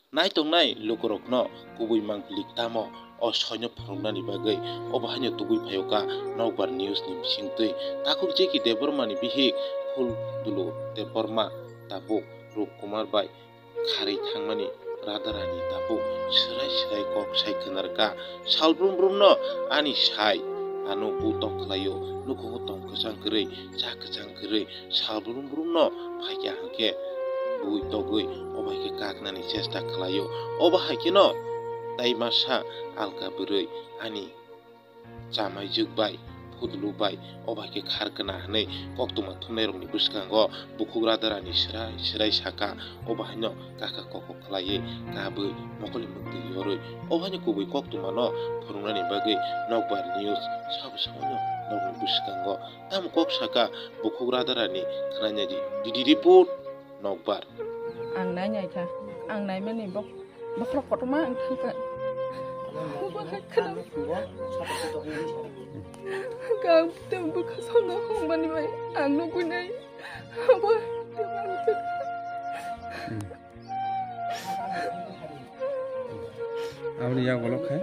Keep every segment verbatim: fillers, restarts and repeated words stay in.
Naitongnai lukurokno kubui mangpili tamo o soino phunuknani bagwi obo haino tubui phaio ka Nokbar News ni bisingtwi. Takhuk J K Debbarma ni bihik Phul Dulu Debbarma tabuk Rup Kumar bai kharwi thangmani radarani tabuk swrai swrai kok sai khwnarwkha. Sal brum brumno ani sai, ano bu tok khlaio, nukhungo tong kwchang kwrwi, cha kwchang kwrwi, sal brum brumno phaikha hwnkhe bui togwi obo hai khe kaknani chesta khlaio. Obo hai kheno tai masa alka bwrwi ani chamaijwk bai, phudlu bai, obo hai khe kharkna hwnwi koktwma thumnairokni bwskango bukhuk radarani swrai swrai saka, obo haino kaka koko khlaiwi kabwi mokolni mwktwi yorwi obo haino kubui koktwmano phunuknani bagwi Nokbar News sabo sabono nokni bwskango tamo kok saka bukhuk radarani khwnanani di. Didi report, Nokbar. Ang nai nai kha. Ang naimani bok-, bokhorok kotorma ang thangkha. Ang tei bwkha songno hwnbani bai ang nugwi nai. Abo tei ang thangkha. Aboni yak bolok khe?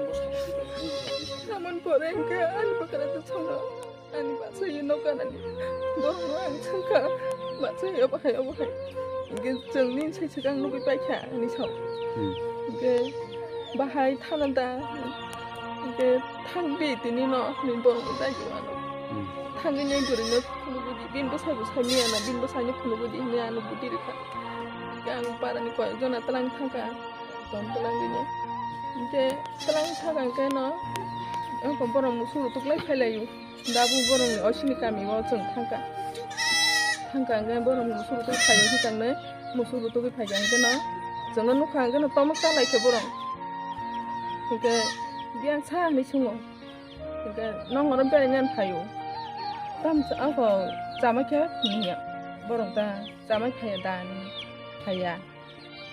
Samon pore hwnkhe ani bwkha songno. Ani bachai no kanani. Borokno ang thangkha. Bachai obo hai, obo hai. Hingke chwngni sai swkang nugwi paikha ani sok. Hmm. Hingke bahai thana da. Hingke thangdi tini no ni borokno dai ano. Hmm. Thangwi nai bwrwi no phunugwi di. Bini bwsai bo sai miya na, bini bwsai no phunugwi di hini ano budi rikha. Hingke ang parani koyok jona twlang thangkha. Tong twlang di no. Hingke twlang thangkha hingke no. Ang borok musu rutuk lai phai laio. Dabu borokni osini kami o chwng thangkha. Thangkha hwnkhe borok musu rutugwi phaio hwnkhe chwngno musu rutugwi phaikha hwnkhe no chwngno nukha hwnkhe no tomok ta laikha borok. Hwnkhe biyang sa hinwi swngo. Hwnkhe nong oro beraina phaio. Tam ako chamai khe hinwi ya. Borok da chamai phaiya da hinwi phaiya.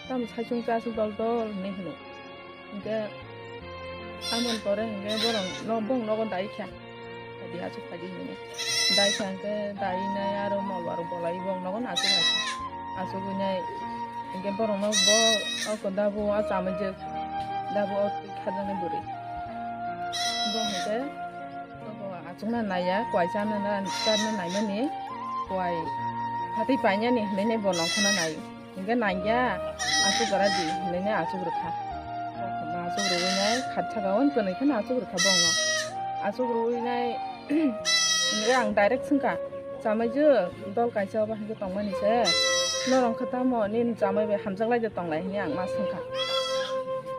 Tamo saichung chasung dol dol hinwi hino. Hingke amoni pore hingke borok no, bong nogo dai kha. Phaidi, aswk phaidi hinwi. Dai kha hingke dai nai aro mol barok bolai bong nogo no aswk aswk. Aswk wngwi nai hingke borok no bo oko dabu o chamai jwk. Dabu o twi khajaknai bwrwi. Bo hingke oko achukna naiya, kwai charna na, charna naimani. Kwai phatwi painani hinwi nai bo nongkhorno nai. Hingke nangya, aswk gra di, hinwi nai aswk rwkha. Aswk rwui nai khat saka o kwnwi kheno aswk rwkha bongno. Aswk rwui nai, hingke ang direct swngkha, "Chamai je, dol kaisa obo hingke tongmani se, norok khe tamo nini chamai bai hamjak lai de tong lai?" hinwi ang ma swngkha.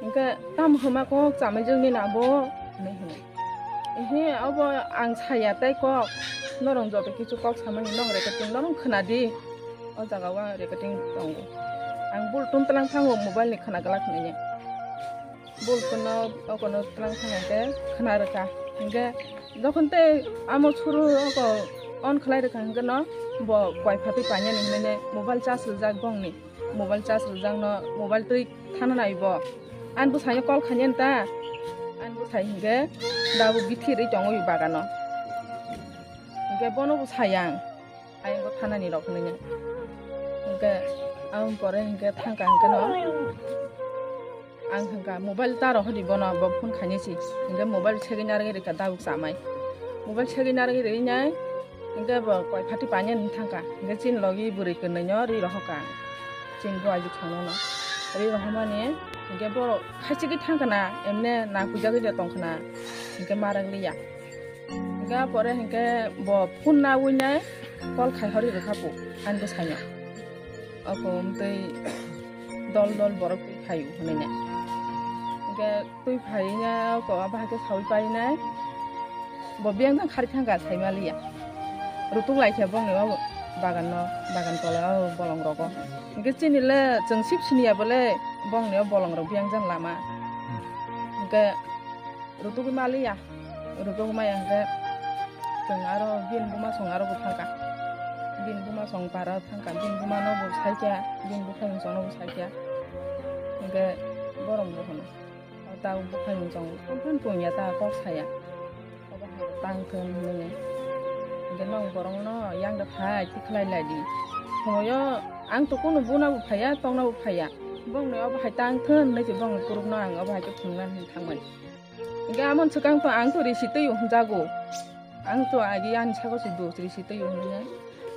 Hingke, "Tamo hwnma kok chamai je nini abo?" hinwi hino. Ehe, obo ang saya tei kok, norok joto kichu kok samani nong reke tong, norok khna di. O jaga o ang recording tongo. Ang bul tun tlang thango mobile ni khna glak hinwi. Bul tun no, okono tlang thang hwnkhe khna rwkha. Hwnkhe jokhon tei amo suru oko on khlai rwkha hwnkhe no bo kwai phatwi painani hinwi mobile charge rwjak bongni. Mobile charge rwjak no mobile twi thana nai bo. Ani bwsai no call khainani ta. Ani bwsai hwnkhe dabu bithi rwi tongo bagano. Hwnkhe bono bo sayang. Ayang bo thanani rok hinwi. Hwnkhe aboni pore hwnkhe thangkha hwnkhe no. Ang hwnkha mobile ta rohor di bono, bo phone khainai si. Hwnkhe mobile segwi narwgwi rwkha tabuk chamai. Mobile segwi narwgwi rwinai hwnkhe bo koi phatwi painani thangkha. Hwnkhe chini logi bwrwi kwnwi no ri rohorkha. Chini buaji thangno no. Ri rohormani hwnkhe borok khaichigwi thangkha na, emne nang puijagwi de tongkha na. Hwnkhe ma rwkliya. Hingke pore hingke bo phone nawi nai call khai hori rwkha pu ani bwsai no. Oko wngtwi dol dol borok twi phaio hinui nai. Hingke twi phai nai oko abo hai khe saui pai nai. Bo biyang jang khari thang kha sai ma liya. Rutuk lai khe bongni o bagan no, bagan tola o bolong rogo. Hingke chini le chwng sip siniya bole bongni o bolong rok biyang jang lama. Hingke Rutugwi maliya, rutugwi maya hwnkhe chwng aro bini buma song aro bo thangkha. Bini buma song para thangkha, bini bumano bo saikha, bini buphaiyung songno bo saikha. Hwnkhe borok bo hwno, "O ta buphaiyung song tongphano tongya ta kok saya. Obo hai tang thung," hwnwi. Hwnkhe nong borokno yang da phai tikhlai lai di. Phonoyo ang to kunu buna bo phaiya, tongna bo phaiya. Bongni obo hai tang thun hinwi se bongni kurukno ang obo hai khe phunukna hinwi thangmani. Hingke amon swkang to ang to risi twi hwnjago. Ang to agi ani saka se dos risi twi hwnwi.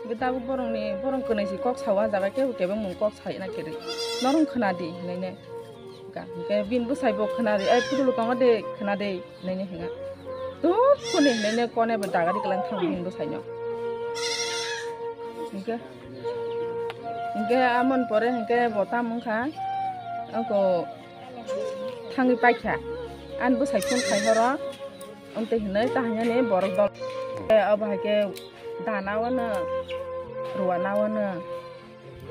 Hingke tabuk borongni, borong kwnwi se kok sao, ah jaga kebo kebo mung kok sai na khe ri. Norong khna di hinwi ne. Hingke bini bwsai bo khna di, ai pudulu tongo de khna di. Nini hinga. Tuh, kuni nini kone bo dagari kelang thang hindu saino. Hingke, hingke amon pore hingke bo tam wngkha. Ako thangwi paikha. An bwsai phone khai horo. Amte hinai ta hanya ni borok dol. Eh, abo hai ke dana wano, ruwa na wano.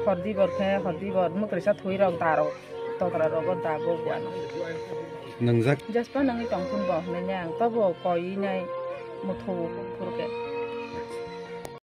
Hordi bor khe, hordi bor, mwkrisa thui rok da rok, togra rogo da bo buano. Nangjak. Jaspa nangni tongthun bo, hinai ang tobo koi nai muthu phur khe.